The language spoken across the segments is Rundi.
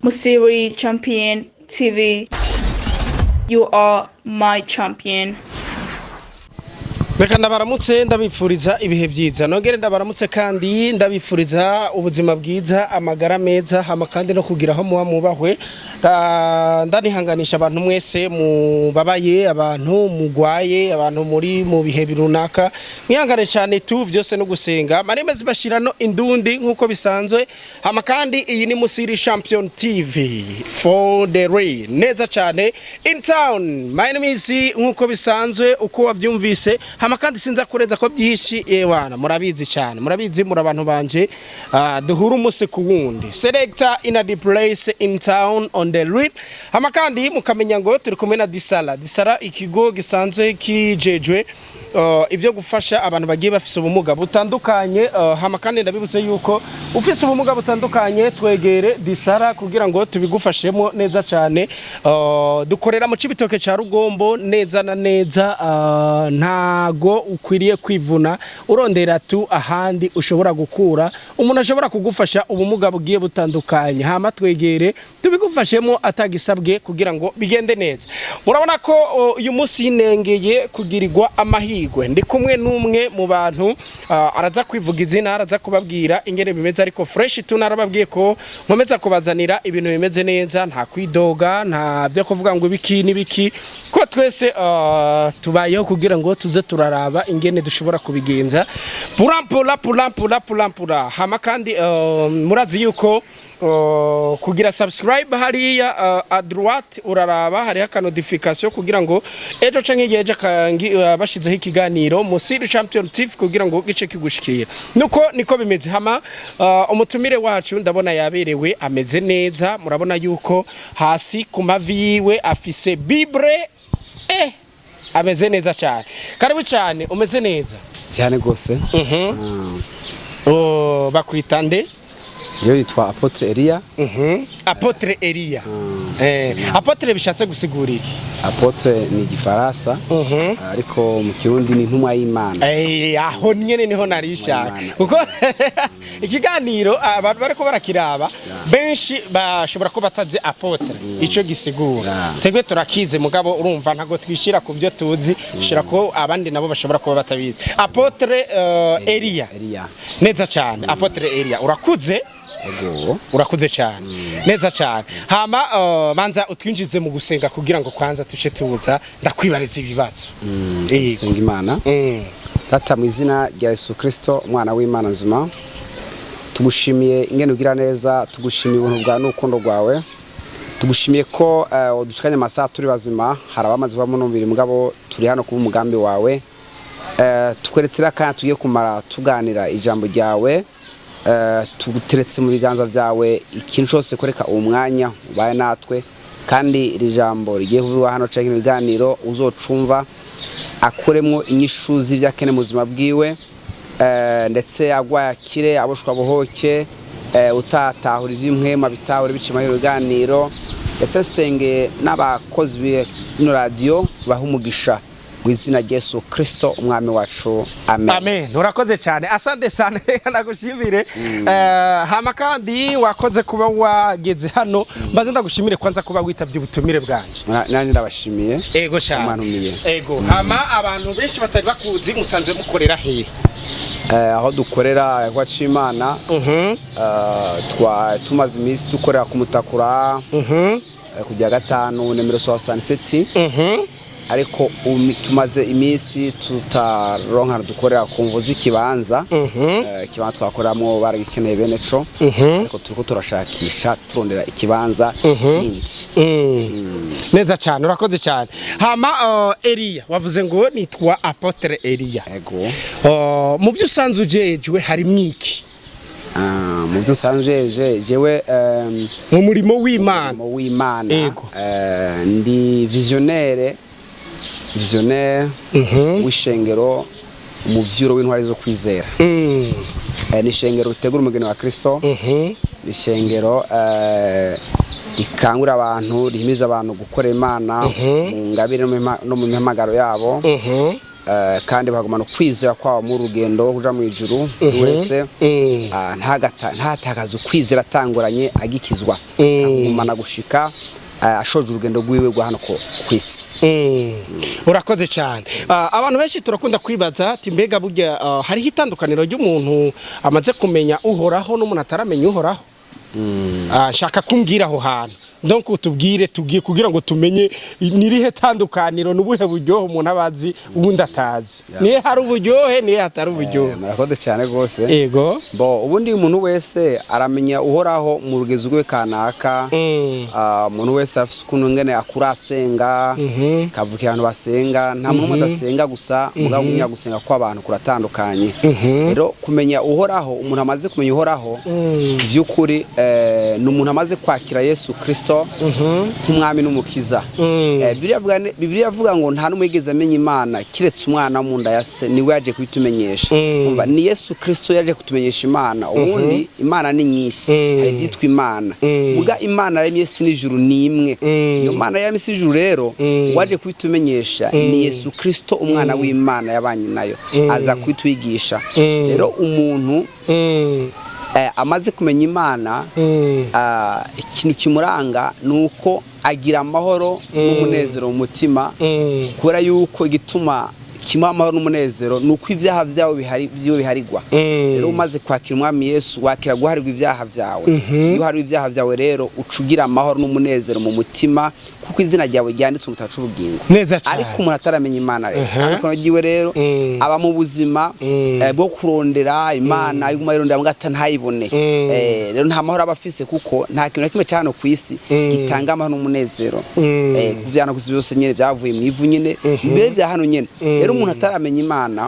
Musiri Champion TV. You are my champion. Reka ndabaramutse, ndabipfuriza ibihe byiza. Nongere ndabaramutse kandi ndabipfuriza ubuzima bwiza, amagara meza, hama kandi no kugira aho muba mubahwe. Ndanihanganisha abantu mwese mubabaye, abantu mugwaye, abantu muri mu bihe runaka, mwihangane cyane tu, byose no gusenga. Marembe zibashirano indundi nkuko bisanzwe. Hama kandi iyi ni Musiri Champion TV for the real, neza cyane in town. My name is, nkuko bisanzwe uko wabyumvise. Hama kandi sinza kureza ko byinshi, ewana murabizi cyane, murabizi, muri abantu banje. Duhura umunsi ku wundi, selector in a place in town on the real. Hama kandi mukamenya ngo turi kumwe na Disala. Disala, ikigo gisanzwe kijejwe ibyo gufasha abantu bagiye bafise ubumuga butandukanye. Hama kandi ndabibutse yuko ufise ubumuga butandukanye, twegere Disara kugira ngo tubigufashemo neza cyane. Dukorera mu Cibitoke ca Rugombo neza na neza. Ntago ukwiriye kwivuna urondera tu ahandi ushobora gukura umuntu ashobora kugufasha ubumuga bugiye butandukanye. Hama twegere tubigufashemo atagisabwe kugira ngo bigende neza. Murabona ko uyu munsi nengeye kugirirwa amahirwe, ndi kumwe n'umwe mu bantu, araza kwivuga izina, araza kubabwira ingene bimeze, ariko fresh tu. Narababwiye ko nkomeza kubazanira ibintu bimeze neza, nta kwidoga, nta byo kuvuga ngo ibiki n'ibiki, ko twese tubayeho kugira ngo tuze turaraba ingene dushobora kubigenza purampura purampura purampura. Hama kandi murazi yuko kugira subscribe hariya à droite, uraraba hariho aka notification kugira ngo ejo canke igihe ejo bashizeho ikiganiro Musiri Champion TV kugira ngo gice kigushikira. Nuko niko bimeze. Hama umutumire wacu ndabona yaberewe, ameze neza. Murabona yuko hasi ku mavi yiwe afise Bible, ameze neza cyane. Karibu cyane, umeze neza? Cyane rwose. Oh, bakwita nde? Njyewe nitwa Apôtre Elia. Apôtre Elia. Apôtre bishatse gusigura iki? Apôtre ni igifaransa, ariko mu Kirundi ni intumwa y'Imana. Aho nyene niho narishaka, Imana. kuko ikiganiro abantu bariko barakiraba benshi bashobora kuba batazi apôtre ico gisigura. Twebwe turakize, mugabo urumva ntago twishira ku byo tuzi, dushira ko abandi nabo bashobora kuba batabizi. Apôtre Elia. Elia. Neza cyane. Apôtre Elia, urakuze? Ego. Urakuze cyane, neza cyane. Hama banza utwinjize mu gusenga kugira ngo kwanza tuce tuza ndakwibariza ibibazo. Yego. Senga Imana. Data, mu izina rya Yesu Kristo, umwana w'Imana nzima, tugushimiye ingene ugira neza, tugushimiye ubuntu bwawe n'urukundo rwawe, tugushimiye ko udushikanye amasaha turi bazima. Hari abamaze kuva mu mubiri, mugabo turi hano kuba umugambi wawe. Tukweretse rero akanya tugiye kumara tuganira ijambo ryawe. Tuguteretse mu biganza byawe ikintu cyose kureka uwo mwanya ubaye natwe, kandi iri jambo rigiye kuvugwa hano canke ibiganiro uzocumva akuremwo inyishu z'ibyo akeneye mu buzima bwiwe, ndetse agwaye akire, aboshwa abohoke, utatahura ivy'impwema bitahura biciye muri biganiro, ndetse nsenge n'abakozi b'ino radiyo baha umugisha mu izina rya Yesu Kristo umwami wacu, amen. Amen. Urakoze cyane, asante sana. Reka nagushimire. Hama kandi wakoze kuba wageze hano. Mbanze ndagushimire kwanza kuba witabye ubutumire bwanje. Nanjye ndabashimiye. Ego cyane. Mwantumiye. Ego. Hama abantu benshi batari bakuzi, musanze mukorera hehe? Aho dukorera kwa Cimana, twa tumaze iminsi dukorera ku Mutakura, kujya gatanu nimero 67, ariko tumaze iminsi tutaronka dukorera ku mvu z'ikibanza. Ikibanza twakoreramo baragikeneye bene co, ariko turiko turashakisha, turondera ikibanza kindi. Neza cyane, urakoze cyane. Hama Eliya, wavuze ngo nitwa Apôtre Eliya. Ego. Mu byo usanzwe ujejwe harimwo iki? Ah, mu byo nsanzwe jewe mu murimo w'Imana. Mu w'Imana. Ego. Ndi visionnaire w'ishengero Umuvyuro w'Intwari zo Kwizera. Ni ishengero ritegura umugeni wa Kristo, ni ishengero rikangurira abantu, rihimiza abantu gukorera Imana mu ngabire no mu mihamagaro yabo. Kandi bakagumana ukwizera kwabo mu rugendo rwo kuja mu ijuru. Buri wese ntatakaze ukwizera atanguranye agikizwa, akagumana gushika ashoje urugendo rwiwe rwa hano ku isi. Urakoze cyane. Abantu benshi turakunda kwibaza ati mbega burya hariho itandukaniro ry'umuntu amaze kumenya Uhoraho n'umuntu ataramenya Uhoraho? Nshaka kumbwira aho hantu, donc utubwire tubwiye kugira ngo tumenye nirihe tandukaniro, n'ubuhe buryohe umuntu abazi ubundi atazi, nihe hari uburyohe, nihe hatari uburyohe. Murakoze cyane rwose. Ego. Bo ubundi umuntu wese aramenya Uhoraho mu rugezo rwe kanaka. Umuntu wese afite ukuntu ngene akura asenga, kavuka ahantu basenga. Nta muntu umwe adasenga, gusa mugabo kumenya gusenga kw'abantu kuratandukanye. Rero kumenya Uhoraho, umuntu amaze kumenya Uhoraho by'ukuri, ni umuntu amaze kwakira Yesu Kristo nk'umwami n'umukiza. Bibiliya ivuga ngo nta n'umwe yigeze amenya Imana kiretse umwana wo mu nda ya se, niwe yaje kubitumenyesha. Umva, ni Yesu Kristo yaje kutumenyesha Imana. Ubundi Imana ni nyinshi, hari ibyitwa imana, muga Imana yaremye isi n'ijuru ni imwe. Iyo Mana yaremye isi n'ijuru rero, waje kubitumenyesha ni Yesu Kristo, umwana w'Imana yabanye nayo, aza kubitwigisha. Rero umuntu amaze kumenya Imana, ikintu kimuranga ni uko agira amahoro n'umunezero mu mutima, kubera yuko igituma kimuha amahoro n'umunezero ni uko ibyaha byawe bihari byiwe biharigwa. Rero umaze kwakira umwami Yesu, wakira guharirwa ibyaha byawe. Iyo uhariwe ibyaha byawe rero, uca ugira amahoro n'umunezero mu mutima, kuko izina ryawe ryanditswe mu gitabo c'ubugingo. Neza cyane. Ariko umuntu ataramenya Imana rero, ariko ryiwe rero, aba mu buzima bwo kurondera Imana, yiguma yirondera mbwa ntayibone. Rero nta mahoro aba afise, kuko nta kintu na kimwe cya hano ku isi gitanga amahoro n'umunezero. Kuko vya hano ku isi byose nyene byavuye mu ivu nyene, mbere bya hano nyene. Rero umuntu ataramenya Imana,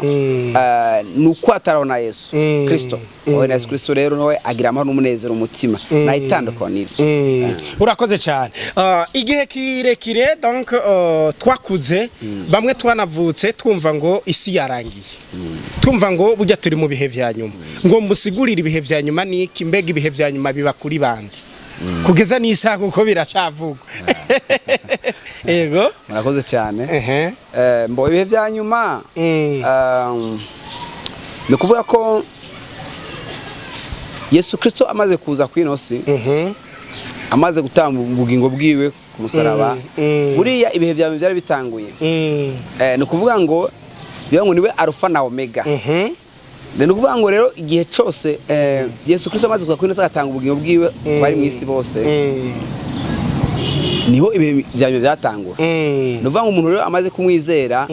ni uko atarabona Yesu Kristo. Wowe na Yesu Kristo rero, nawe agira amahoro n'umunezero mu mutima, nayo itandukaniro. Urakoze cyane. Igihe kirekire donc twakuze, bamwe twanavutse twumva ngo isi yarangiye, twumva ngo burya turi mu bihe vya nyuma. Ngo musigurire, ibihe vya nyuma ni iki? Mbega ibihe vya nyuma biba kuri bande kugeza n'isaha, kuko biracavugwa? Yego. Murakoze cyane. Mbo ibihe vya nyuma, ni ukuvuga ko Yesu Kristo amaze kuza ku ino si, amaze gutanga ubugingo bwiwe ku musaraba, buriya ibihe bya nyuma byari bitanguye. Ni ukuvuga ngo bivuga ngo niwe Arufa na Omega. Ni ukuvuga ngo rero igihe cyose Yesu Kristo amaze kuza ku ino si, agatanga ubugingo bwiwe ku bari mu isi bose, niho ibihe bya nyuma byatangura. Ni ukuvuga ngo umuntu rero amaze kumwizera,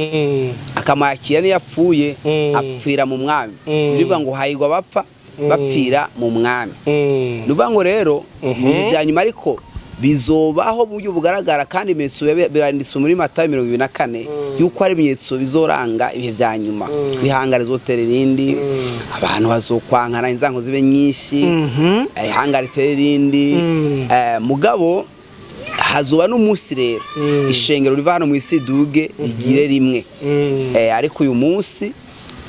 akamwakira, niyo apfuye, apfira mu mwami. Bivuga ngo hahirwa abapfa bapfira mu mwami. Ni ukuvuga ngo rero ibihe bya nyuma ariko bizobaho mu buryo bugaragara, kandi ibimenyetso biranditswe muri Matayo 24 yuko hari ibimenyetso bizoranga ibihe bya nyuma: ihanga rizotera irindi, abantu bazokwankana, inzango zibe nyinshi, ihanga ritera irindi. Mugabo hazoba n'umunsi rero ishengero riva hano mu isi duge rigire rimwe. Ariko uyu munsi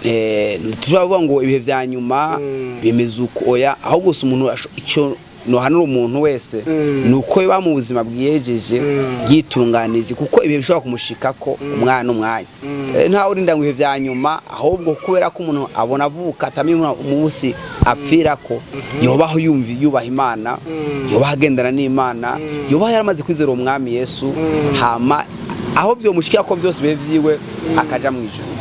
ntitushobora kuvuga ngo ibihe vya nyuma bimeze uko, oya. Ahubwo gusa umuntu ico nohanura umuntu wese ni uko biba mu buzima bwiyejeje, bwitunganije, kuko ibihe bishobora kumushikako umwana umwanya. Ntawe urinda ngo ibihe vya nyuma, ahubwo kubera ko umuntu abona avuka atamenya umunsi apfirako, yobaho yumva yubaha Imana, yobaho agendana n'Imana, yobaho yaramaze kwizera umwami Yesu, hama aho byomushikira ko byose ibihe vyiwe akaja mu ijuru.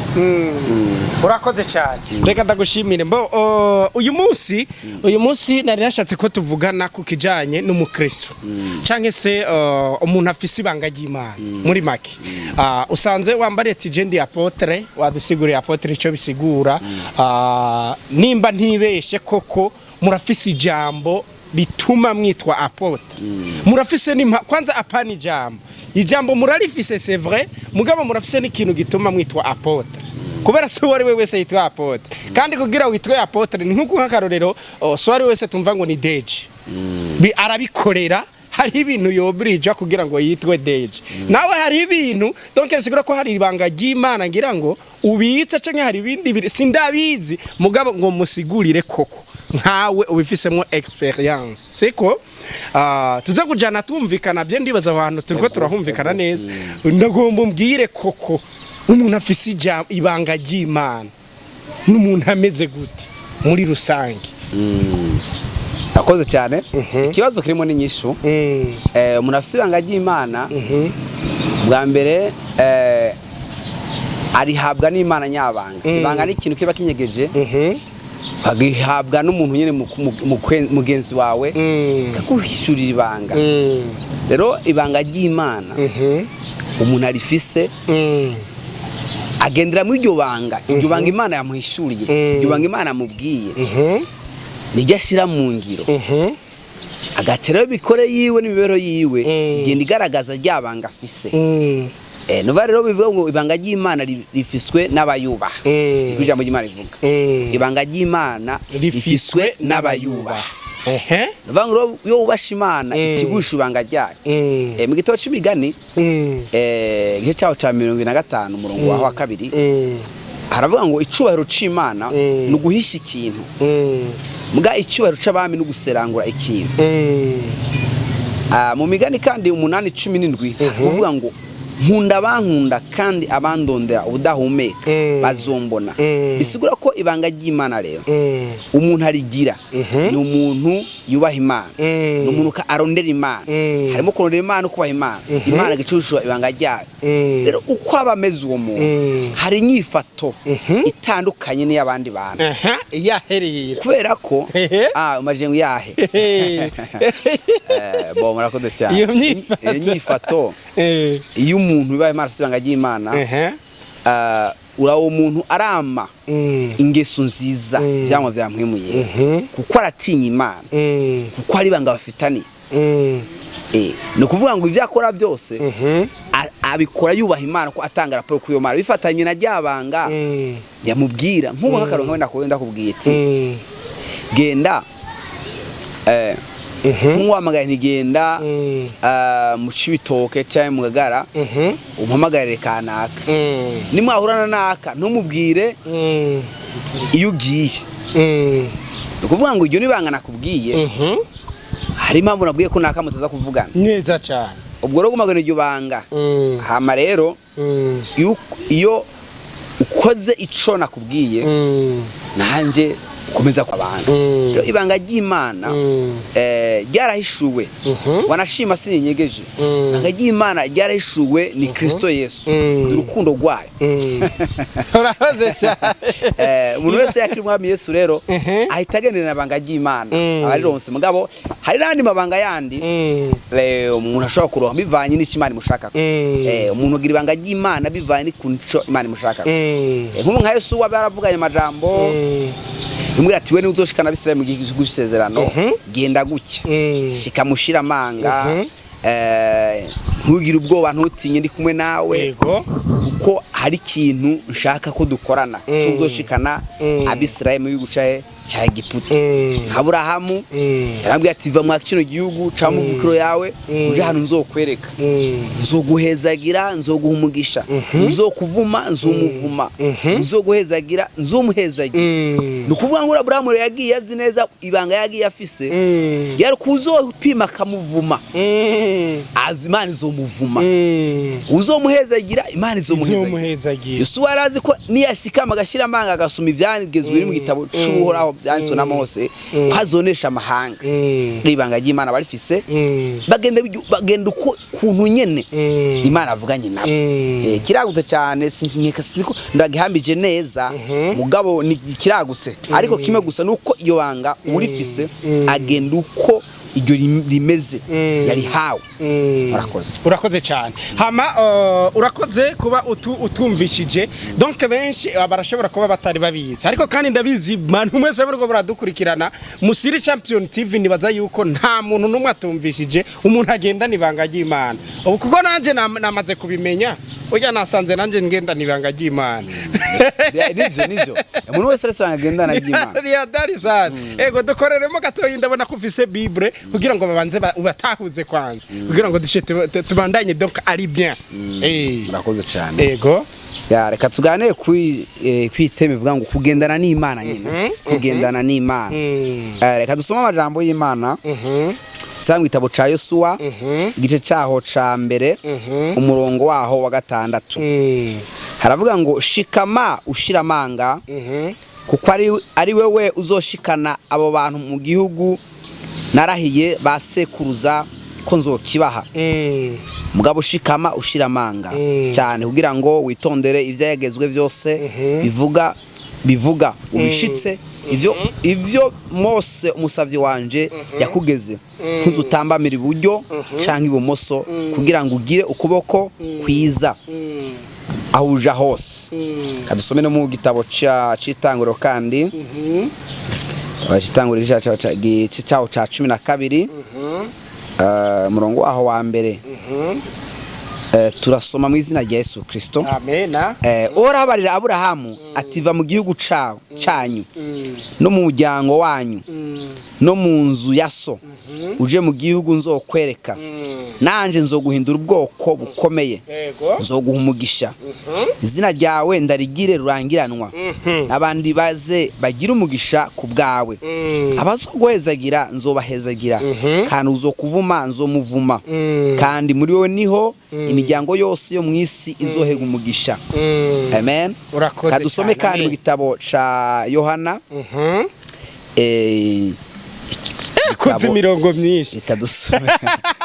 Urakoze cyane, reka ndagushimire. Mbo uyu munsi nari nashatse ko tuvugana ku kijanye n'umukristo canke se umuntu afise ibanga ry'Imana. Muri make, usanzwe wambariye ati je ndi apôtre, wadusiguriye apôtre ico bisigura. Nimba ntibeshe, koko murafise ijambo rituma mwitwa apôtre, murafise nimpa kwanza, apana ijambo murarifise, c'est vrai, mugabo murafise n'ikintu gituma mwitwa apôtre, kubera si uwo ari we wese yitwa apôtre. Kandi kugira witwe apôtre ni nk'uko nk'akarorero, si uwo ari we wese tumva ngo ni deje. Arabikorera, hari ibintu yobrija kugira ngo yitwe deje. Nawe hari ibintu, donc bisigura ko hari ibanga ry'Imana ngira ngo ubitse, canke hari ibindi sindabizi. Mugabo ngo musigurire koko nkawe ubifisemo expérience, siko? Tuza kujana tumvikana bye, ndibaza abantu turiko turahumvikana neza. Ndagomba umbwire koko. Umuntu afise ibanga ry'Imana n'umuntu ameze gute muri rusange? Akoze cyane, ikibazo kirimo n'inyishu. Umuntu afite ibanga ry'Imana, bwa mbere arihabwa n'Imana nyabanga. Ibanga ni ikintu kiba kinyegeje, ukagihabwa n'umuntu nyine mugenzi wawe, akaguhishurira ibanga. Rero ibanga ry'Imana, umuntu arifise agendera muri iryo banga, iryo banga Imana yamuhishuriye, iryo banga Imana yamubwiye, niryo ashyira mu ngiro. Agaca rero imikore yiwe n'imibereho yiwe igenda igaragaza rya banga afise. Nuva rero bivuga ngo ibanga ry'Imana rifiswe n'abayubaha. Niko ijambo ry'Imana rivuga. Ibanga ry'Imana rifiswe n'abayubaha. Nuvuga ngo rero iyo wubasha Imana, ikiguhisha ibanga ryayo. Mu gitabo c'Imigani, igice cyaho ca 75, umurongo waho wa 2, haravuga ngo icubahiro c'Imana ni uguhisha ikintu, mbwa icyubahiro c'abami ni uguserangura ikintu. Mu Migani kandi 8:17 kuvuga ngo nkunda abankunda kandi abandondera ubudahumeka bazombona. Bisigura ko ibanga ry'Imana rero umuntu arigira ni umuntu yubaha Imana, ni umuntu arondera Imana. Harimo kurondera Imana no kubaha Imana. Imana igacushura ibanga ryayo. Rero uko aba ameze uwo muntu, hari inyifato itandukanye n'iy'abandi bantu. Aha, yahereye. Kubera ko umajije ngo yahe. Bo murakoze cyane. Iyo myifato. Iyo nyifato, iyo umuntu yubaha Imana, afite ibanga ry'Imana, ura uwo muntu arama ingeso nziza, byamwa byamwimuye, kuko aratinya Imana, kuko ari ibanga bafitaniye. Ni ukuvuga ngo ibyo akora byose abikora yubaha Imana, ko atanga raporo kuri iyo Mana bifatanye na rya banga yamubwira. Nk'ubu nk'akarongo wenda ndakubwiye ati genda, nk'uwahamagaye ntigenda mu Cibitoke cyangwa mu Gagara, umpamagarire kanaka. Nimwahurana naka, ntumubwire iyo ugiye. Ni ukuvuga ngo iryo ni ibanga nakubwiye. Hari impamvu nabwiye ko naka mutaza kuvugana. Neza cyane. Ubwo rero gumagana iryo banga. Hama rero iyo ukoze ico nakubwiye, nanjye ukomeza kwabanga. Rero ibanga ry'Imana ryarahishuwe, wanashima sininyegeje. Ibanga ry'Imana ryarahishuwe, ni Kristo Yesu, ni urukundo rwayo. Urakoze cyane. Umuntu wese yakira Umwami Yesu rero ahita agendera ibanga ry'Imana, aba arironse. Mugabo hari n'andi mabanga yandi umuntu ashobora kuronka bivanye n'icyo Imana imushaka. Umuntu agira ibanga ry'Imana bivanye n'ukuntu Imana imushaka. Nk'ubu nka Yesu waba yaravuganye amajambo, imubwira ati we niwe uzoshikana Abisirayeli mu gihugu cy'isezerano, genda gutya, shika mushira amanga, ntugire ubwoba, ntutinye, ndi kumwe nawe, kuko hari ikintu nshaka ko dukorana cy'uzoshikana Abisirayeli mu gihugu cya Egiputa. Nka Aburahamu, yarambwiye ati va mwa kino gihugu ca muvukiro yawe, uje ahantu nzokwereka, nzoguhezagira, nzoguha umugisha, uzokuvuma nzomuvuma, uzoguhezagira nzomuhezagira. Ni ukuvuga ngo Aburahamu rero yagiye azi neza ibanga yagiye afise, yari kuzopima akamuvuma, azi Imana izomuvuma, uzomuhezagira Imana izomuhezagira. Izomuhezagira. Yosuwa yari azi ko niyashikama agashyira amanga, agasoma ibyagezwe biri mu gitabo c'Uhoraho byanditswe na Mose, ko azonesha amahanga. N'ibanga ry'Imana barifise, bagenda uko kuntu nyene Imana avuganye nabo. Kiragutse cyane, sinkeka siniko ndagihambije neza, mugabo ni kiragutse. Ariko kimwe gusa nuko iyo banga urifise agenda uko iryo rimeze yarihawe. Murakoze. Urakoze cyane. Hama urakoze kuba utumvishije. Donc benshi barashobora kuba batari babizi, ariko kandi ndabizi bantu mwese bariko baradukurikirana Musiri Champion TV, nibaza yuko nta muntu n'umwe atumvishije umuntu agendana ibanga ry'Imana ubu, kuko nanje namaze kubimenya. Burya nasanze nanje ngendana ibanga ry'Imana. Nivyo, umuntu wese arasanga agendana ry'Imana. Ya dari sana. Ego, dukoreremo gatoyi. Ndabona ko ufise Bible kugira ngo babanze ubatahuze kwanza, kugira ngo dushe tubandanye. Donc ari bien. Murakoze cyane. Ego. Ya, reka tuganire kuri kwiteme bivuga ngo kugendana n'Imana nyine, kugendana n'Imana. Reka dusome amajambo y'Imana sanga igitabo ca Yosuwa, igice caho ca mbere, umurongo waho wa 6. Haravuga ngo: "Shikama ushira amanga, kuko ari wewe uzoshikana abo bantu mu gihugu narahiye ba sekuruza ko nzokibaha. Mugabo ushikama ushira amanga cyane, kugira ngo witondere ivyagezwe byose bivuga, ubishitse ivyo Mose umusavyi wanje yakugeze. Ntuzutambamira iburyo canke ibumoso, kugira ngo ugire ukuboko kwiza aho uja hose." Kadusome no mu gitabo ca c'Itanguriro kandi, c'Itanguriro igice caho ca 12, umurongo waho wa mbere. Turasoma mu izina rya Yesu Kristo. Amena. Uhoraho abarira Aburahamu ati: "Va mu gihugu cawe canyu no mu muryango wanyu no mu nzu ya so, uje mu gihugu nzokwereka. Nanje nzoguhindura ubwoko bukomeye, nzoguha umugisha, izina ryawe ndarigire rurangiranwa, n'abandi baze bagira umugisha ku bwawe. Abazoguhezagira nzobahezagira, kandi uzokuvuma nzomuvuma, kandi muri wowe niho imiryango yose yo mu isi izohega umugisha." Amen. Urakoze Kadusome cyane, kandi mu amen. gitabo ca Yohana. Kuzi imirongo myinshi. Reka dusome.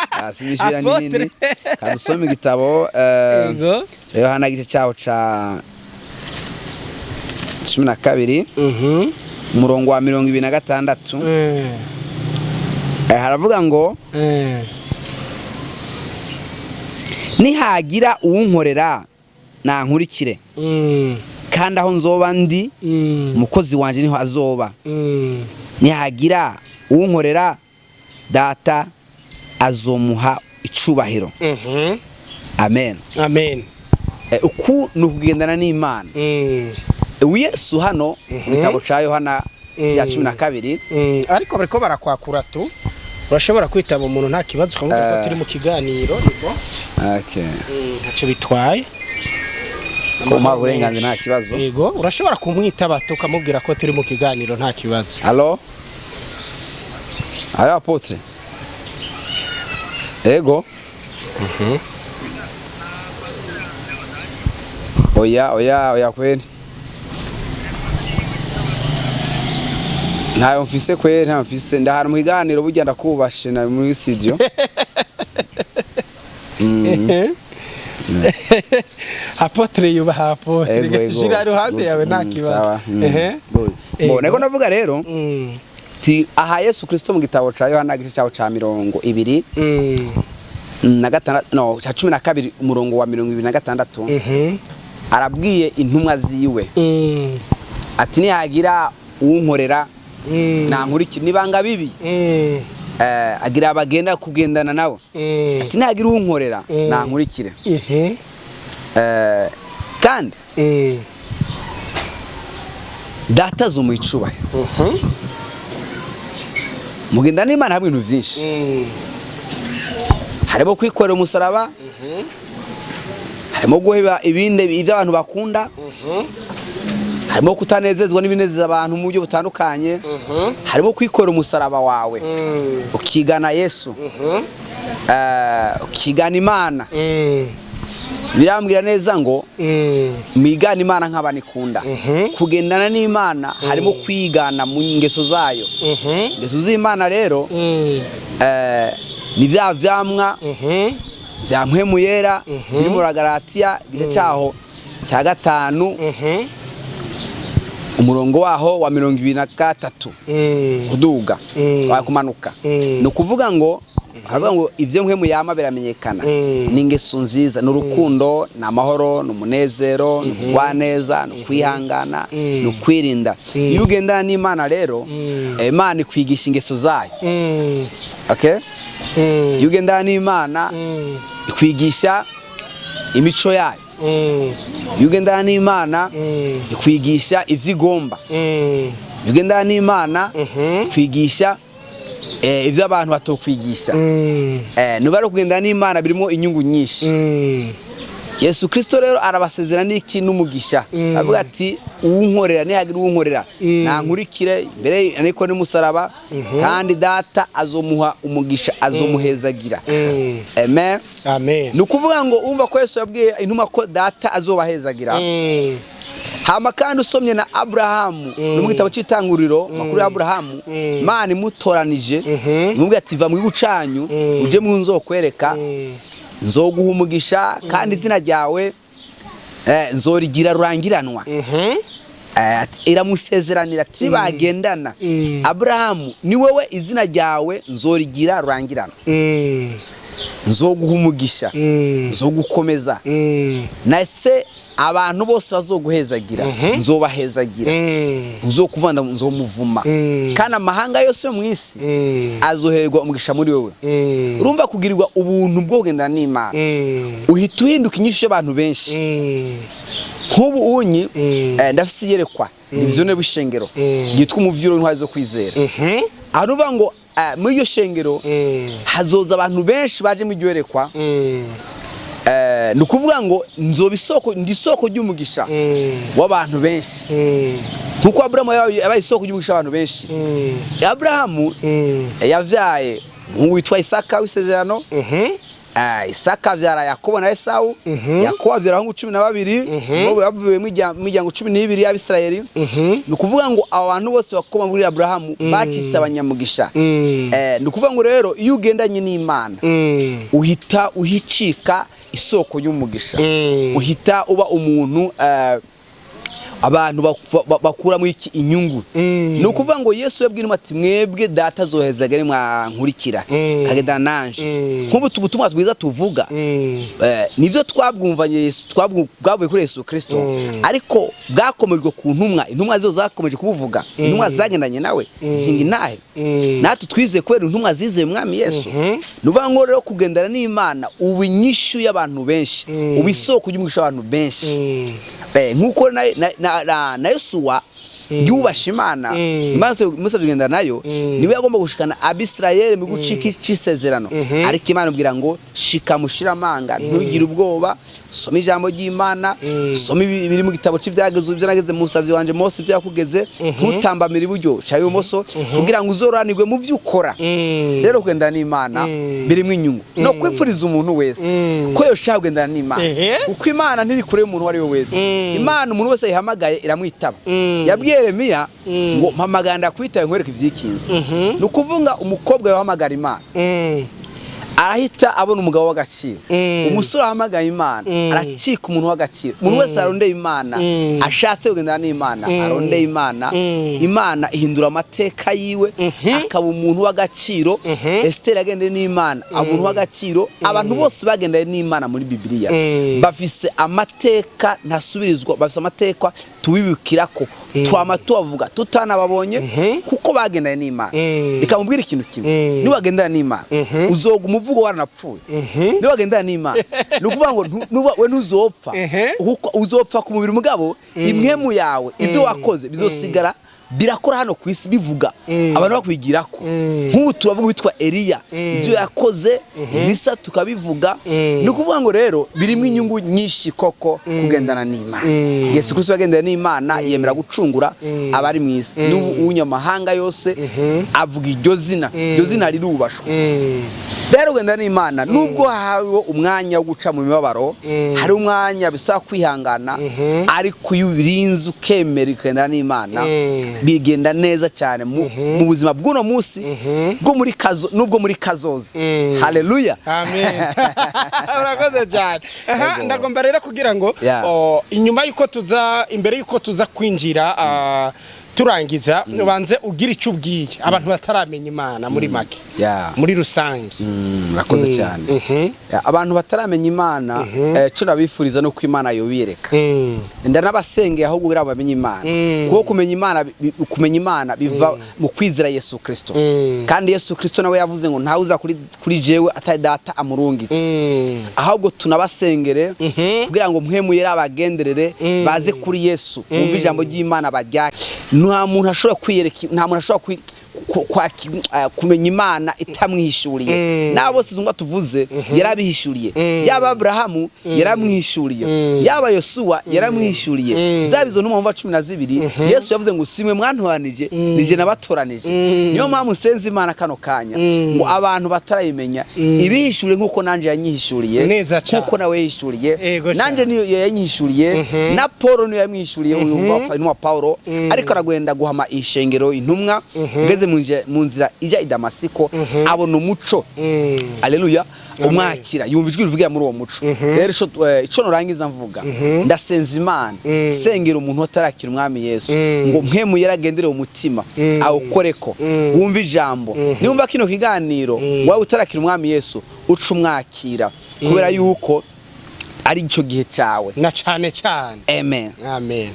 Hasi ibishira ni Apôtre. nini. Kadusome igitabo ca Yohana, igice cyaho ca 12, umurongo wa 26. Haravuga ngo: "Nihagira uwunkorera nankurikire, kandi aho nzoba ndi, umukozi wanje niho azoba. Nihagira uwunkorera, Data azomuha icubahiro." Amen. Amen. Uku ni ukugendana n'Imana. Ubu Yesu hano mu gitabo ca Yohana cya 12. Ariko bariko barakwakura tu, urashobora kwitaba umuntu nta kibazo, ukamubwira ko turi mu kiganiro niko. Okay. Ntacyo bitwaye. Ko muha uburenganzira nta kibazo. Yego, urashobora kumwitaba tu, ukamubwira ko turi mu kiganiro, nta kibazo. Allô, allô, apôtre? Ego. Oya, oya, oya kweli. Ntayo mfise kweli, ntayo mfise. Ndahara mu kiganiro burya, ndakubashe na muri studio. Apôtre yubaha apôtre. Ego, ego. Shira iruhande yawe nta kibazo. Sawa. Ehe. Bo, Ego. niko navuga rero ti aha Yesu Kristo mu gitabo ca Yohana, igice cyaho ca 26, no, ca 12, umurongo wa 26, arabwiye intumwa ziwe ati: "Nihagira uwunkorera nankurikira." Nibanga bibi agira abagenda kugendana nabo, ati: "Nihagira uwunkorera nankurikire." Kandi Data azomuha icubahiro. Mugenda n'Imana hamwe ibintu byinshi, harimo kwikorera umusaraba, harimo guheba ibindi ibyo abantu bakunda, harimo kutanezezwa n'ibinezeza abantu mu buryo butandukanye, harimo kwikorera umusaraba wawe ukigana Yesu, ukigana Imana. Birambwira neza ngo mwigana Imana nk'abanikunda. Kugendana n'Imana harimo kwigana mu ngeso zayo. Ingeso z'Imana rero ni bya vyamwa vya Mpwemu Yera biri mu Bagalatiya, igice cyaho cya 5, umurongo waho wa 23 kuduga, wa kumanuka. Ni ukuvuga ngo haravuga ngo ivyo Mpwemu yama biramenyekana: ni ingeso nziza, ni urukundo, ni amahoro, ni umunezero, ni ukugwaneza, ni ukwihangana, ni ukwirinda. Iyo ugendana n'Imana rero, Imana ikwigisha ingeso zayo. Okay, iyo ugendana n'Imana, ikwigisha imico yayo. Iyo ugendana n'Imana, ikwigisha ivyo igomba. Iyo ugendana n'Imana, ikwigisha ivyo abantu batokwigisha. Nuba ari ukugendana n'Imana birimo inyungu nyinshi. Yesu Kristo rero arabasezera n'iki? N'umugisha. Avuga ati: "Uwunkorera, nihagira uwunkorera, nankurikire mbere ariko n'umusaraba, kandi Data azomuha umugisha, azomuhezagira." Amen. Amen. Ni ukuvuga ngo umva ko Yesu yabwiye intumwa ko Data azobahezagira. Hama kandi usomye na Aburahamu no mu gitabo cy'Itanguriro, makuru ya Aburahamu, Imana imutoranije imubwira ati: "Va mu gihugu canyu uje mu nzokwereka, nzoguha umugisha, kandi izina ryawe nzorigira rurangiranwa." Iramusezeranira ati bagendana: "Aburahamu, ni wowe izina ryawe nzorigira rurangiranwa, nzoguha umugisha, nzogukomeza, nase abantu bose bazoguhezagira nzobahezagira, uzokuvanda nzomuvuma, kandi amahanga yose yo mu isi azohererwa umugisha muri wowe." Urumva kugirirwa ubuntu bwo kugendana n'Imana, uhita uhinduka inyishu y'abantu benshi. Nk'ubu unyi ndafise iyerekwa, ni vision bw'ishengero ryitwa Umuvyuro w'Intwari zo Kwizera. Aho nuvuga ngo muri iryo shengero hazoza abantu benshi baje mu iryo yerekwa. Ni ukuvuga ngo nzoba isoko, ndi isoko ry'umugisha w'abantu benshi, nkuko Aburahamu yabaye isoko ry'umugisha w'abantu benshi. Aburahamu yavyaye umuhungu witwa Isaka w'isezerano. Isaka avyara Yakobo na Esawu. Yakobo avyara abahungu 12, bo bavuye mu miryango 12 y'Abisirayeli. Ni ukuvuga ngo abo bantu bose bakoma muri Aburahamu bacitse abanyamugisha. Ni ukuvuga ngo rero iyo ugendanye n'Imana uhita uhicika isoko y'umugisha, uhita uba umuntu abantu bakuramo iki? Inyungu. Ni ukuvuga ngo Yesu yabwiye intumwa ati: "Mwebwe Data azohezaga mwankurikira, kagendana nanje." Nk'ubu ubutumwa bwiza tuvuga, nivyo twabwumvanye Yesu, bwavuye kuri Yesu Kristo, ariko bwakomejwe ku ntumwa. Intumwa zo zakomeje kubuvuga, intumwa zagendanye nawe zishinga intahe. Natwe twizeye kubera intumwa zizeye Umwami Yesu. Ni ukuvuga ngo rero kugendana n'Imana ubu inyishu y'abantu benshi, ubu isoko ry'umugisha w'abantu benshi. Nk'uko na Yosuwa yubasha Imana, Imana imusabye kugendana nayo, niwe yagomba gushikana Abisirayeli mu gucika c'isezerano, ariko Imana ibwira ngo: "Shika mushira amanga, ntugire ubwoba, soma ijambo ry'Imana, soma ibiri mu gitabo c'Ivyagezwe, ibyo nageze musavye wanje Mose, ibyo yakugeze, ntutambamire iburyo canke ibumoso, kugira ngo uzoranirwe mu vyo ukora." Rero kugendana n'Imana birimo inyungu, no kwipfuriza umuntu wese ko yoshaka kugendana n'Imana, kuko Imana ntiri kure y'umuntu uwo ari we wese. Imana umuntu wese yihamagaye iramwitaba. Yabwiye Yeremiya ngo: "Mpamagara ndakwitaye, nkwereke ivyikinze." Ni ukuvuga umukobwa yahamagara Imana arahita abona umugabo w'agaciro. Umusore ahamagaye Imana aracika umuntu w'agaciro. Umuntu wese arondeye Imana, ashatse kugendana n'Imana, arondeye Imana, Imana ihindura amateka yiwe, akaba umuntu w'agaciro. Esiteri yagendeye n'Imana aba umuntu w'agaciro. Abantu bose bagendanye n'Imana muri Bibiliya bafise amateka ntasubirizwa, bafise amateka tubibukirako, twama tubavuga tutanababonye, kuko bagendanye n'Imana. Reka mubwire ikintu kimwe: niwagendana n'Imana uzoguma uvuga waranapfuye. Niwagendana n'Imana, ni ukuvuga ngo we ntuzopfa, kuko uzopfa ku mubiri, mugabo impwemu yawe, ibyo wakoze bizosigara birakora hano ku isi, bivuga, abantu bakwigirako. Nk'ubu turavuga witwa Eliya, ibyo yakoze, Elisa tukabivuga. Ni ukuvuga ngo rero birimo inyungu nyinshi koko kugendana n'Imana. Yesu Kristo yagendanye n'Imana, yemera gucungura abari mu isi. N'ubu unyamahanga yose avuga iryo zina, iryo zina rirubashwe. Rero kugendana n'Imana, nubwo hariho umwanya wo guca mu mibabaro, hari umwanya bisaba kwihangana, ariko iyo ubirinze ukemera ukagendana n'Imana, bigenda neza cyane mu buzima bw'uno munsi, bwo muri kazo n'ubwo muri kazoza. Haleluya. Amen, urakoze cyane. Aha, Yego. ndagomba rero kugira ngo inyuma yuko tuza, imbere yuko tuza kwinjira turangiza, ubanze ugira icyo ubwiye abantu bataramenya Imana muri make, muri rusange. Urakoze cyane. Yeah, abantu bataramenya Imana, cyo nabifuriza no ko Imana yobiyereka. Ndanabasengeye ahubwo kugira ngo bamenye Imana, kuko kumenya Imana biva mu kwizera Yesu Kristo. Kandi Yesu Kristo nawe yavuze ngo ntawe uza kuri jewe atari Data amurungitse. Ahubwo tunabasengere kugira ngo mpwemu yera abagenderere, baze kuri Yesu, bumve ijambo ry'Imana, baryake. Nta muntu ashobora kwiyereka, nta muntu ashobora kumenya Imana itamwihishuriye. N'abo bose zumva tuvuze yarabihishuriye, yaba Aburahamu yaramwihishuriye, yaba Yosuwa yaramwihishuriye, zaba izo ntumwa 12. Yesu yavuze ngo: "Simwe mwantoranije, nije nabatoranije." Niyo mpamvu nsenze Imana kano kanya ngo abantu batarayimenya ibihishuriye nk'uko nanje yanyihishuriye, Neza cane. nk'uko nawe yihishuriye. Ego Nanje cane. niyo yanyihishuriye, na Paul niyo yamwihishuriye. Uyu intumwa Paulo ariko aragenda guhama ishengero, intumwa ugeze mu nzira ijya i Damasiko abona umuco. Aleluya! Umwakira, yumva ijwi rivugira muri uwo muco. Rero ico norangiza mvuga, ndasenza Imana, sengera umuntu atarakira Umwami Yesu ngo mpemu yaragendere umutima awukoreko, wumva ijambo. Niwumva kino kiganiro wawe utarakira Umwami Yesu, uca umwakira, kubera yuko ari icyo gihe cyawe. Na cane cane. Amen. Amen.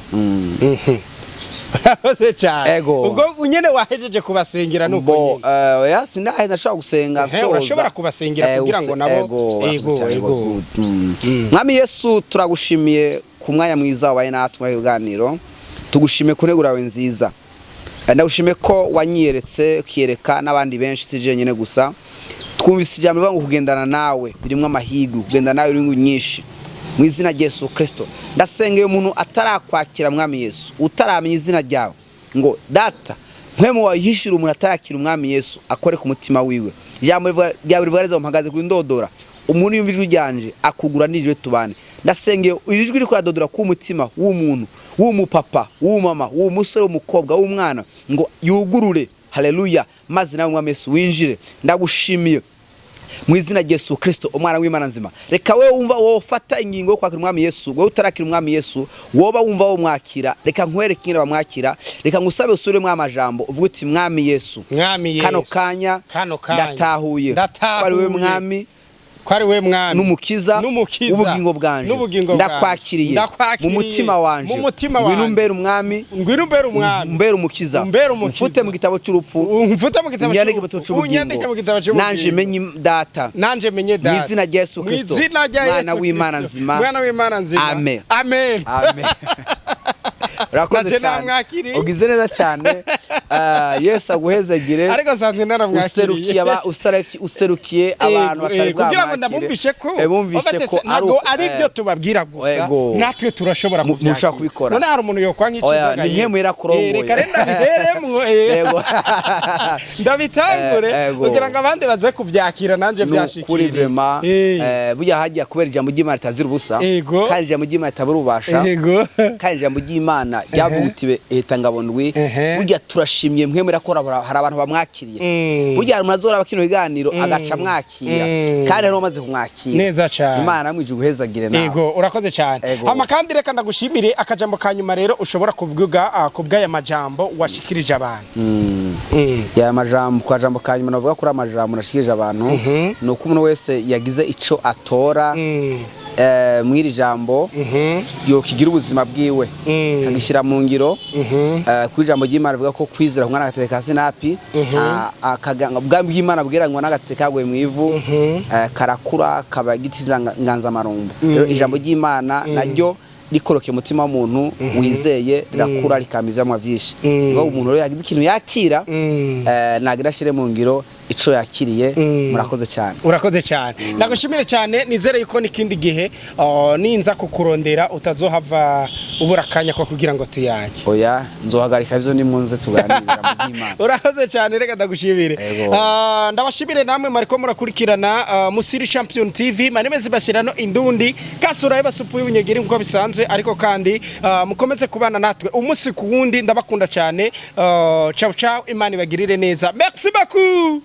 Urakoze cyane. Ego. Ubwo nyene wahejeje kubasengera nuko Bo nyene. Oya, sindahe, ndashobora gusenga nsoza. Urashobora kubasengera kugira ngo nabo Ego, Ego, urakoze cyane, ego. rwose. Mwami Yesu, turagushimiye ku mwanya mwiza wabaye natwe mu biganiro. Tugushimiye ku nteguro yawe nziza. Ndagushimiye ko wanyiyeretse, ukiyereka n'abandi benshi, si jenyine gusa. Twumvise ijambo rivuga ngo kugendana nawe birimo amahirwe, kugendana nawe birimo nyinshi. Mu izina rya Yesu Kristo, ndasengeye umuntu atarakwakira Mwami Yesu, utaramenya izina ryawe, ngo Data mpwemu wayihishura umuntu atarakira Umwami Yesu, akore ku mutima wiwe. Ijambo ryawe rivuga neza ngo: "Mpagaze kuri ndodora, umuntu yumva ijwi ryanje akugura nijwe tubane." Ndasengeye iri jwi riko radodora ku mutima w'umuntu, w'umupapa, w'umumama, w'umusore, w'umukobwa, w'umwana, ngo yugurure. Haleluya! Maze nawe Mwami Yesu winjire. Ndagushimiye mu izina rya Yesu Kristo, umwana w'Imana nzima. Reka wewe wumva wofata ingingo yo kwakira Umwami Yesu, wowe utarakira Umwami Yesu, woba wumva wo mwakira, reka nkwereke ingene bamwakira. Reka ngusabe usubiremo amajambo, uvuge uti: "Mwami Yesu, Mwami Yesu, kano kanya kano kanya ndatahuye ndatahuye ko ari wewe Mwami ko ari we Mwami n'Umukiza n'Umukiza w'ubugingo bwanje. n'ubugingo bwanje. Ndakwakiriye Ndakwakiriye mu mutima wanje. mu mutima Ngwino wanje. umbere Umwami, Ngwino umbere Umwami, umbere Umukiza, umbere Umukiza. Umfute mu gitabo cy'urupfu, umfute mu gitabo unyandike mu gitabo cy'urupfu, unyandike mu gitabo cy'ubugingo, cy'ubugingo, nanje menye Data. Nanje menye Data. Mu izina rya Yesu Mu Kristo, izina rya Mwana Yesu w'Imana Kristo, nzima. Mwana w'Imana nzima. Amen. Amen. Amen. Urakoze Naje cyane. namwakiriye. Ugize neza cyane. Ah, Yesu aguhezagire. Ariko sanzwe naramwakiriye. Userukiye userukiye abantu batari Kugira ngo bwamwakire. ndabumvishe ko Bumvishe ko ari ntabwo ari byo tubabwira gusa, natwe turashobora Mushobora kubyakira. kubikora. None hari umuntu yokwa Oya, nk'ikizoga? ni nkemu yarakurongoye. Reka rero ndabiheremwo, Yego. ndabitangure Ego. kugira ngo abandi baze kubyakira nanje byashikiriye. Kuri vraiment, burya hajya kubera ijambo ry'Imana ritazira ubusa, kandi ijambo ry'Imana ritabura ububasha, kandi ijambo ry'Imana ryavugutiwe eheta ngabondwi. Burya turashimye mwe murakora, hari abantu bamwakiriye. Burya hari umuntu azora kino kiganiro agaca amwakira, kandi hari uwamaze kumwakira. Neza cane. Imana mwije guhezagire nawe. Ego, urakoze cyane. Ego. Hama kandi reka ndagushimire. Akajambo ka nyuma rero ushobora kuvuga kubw'aya majambo washikirije abantu. Ya majambo, kwa jambo ka nyuma navuga kuri amajambo nashikirije abantu, ni uko umuntu wese yagize ico atora mw'iri jambo yokigira ubuzima bwiwe, kagishyira mu ngiro. Ku ijambo ry'Imana rivuga ko kwizera kumwana agatete ka sinapi, ubwami bw'Imana bweranywa n'agatete kaguye mu ivu, karakura kaba igiti nganzamarumbo. Rero ijambo ry'Imana naryo rikorokeye umutima w'umuntu wizeye, rirakura rikama ivyamwa vyinshi. Niyo umuntu rero yagize ikintu yakira, nagira ashyire mu ngiro ico yakiriye. Murakoze cyane. Urakoze cyane, ndagushimire cyane. Nizere yuko n'ikindi gihe ninza kukurondera utazohava ubura akanya ko kugira ngo tuyage. Oya, nzohagarika ivyo nimunze tuganirira mu by'Imana. Urakoze cyane, reka ndagushimire. Ego. Ndabashimire namwe mariko murakurikirana Musiri Champion TV maneme zibashirano indundi kasura y'abasupu y'ubunyegeri nkuko bisanzwe. Ariko kandi mukomeze kubana natwe umunsi ku wundi. Ndabakunda cyane. Ciao ciao, Imana ibagirire neza. Merci beaucoup.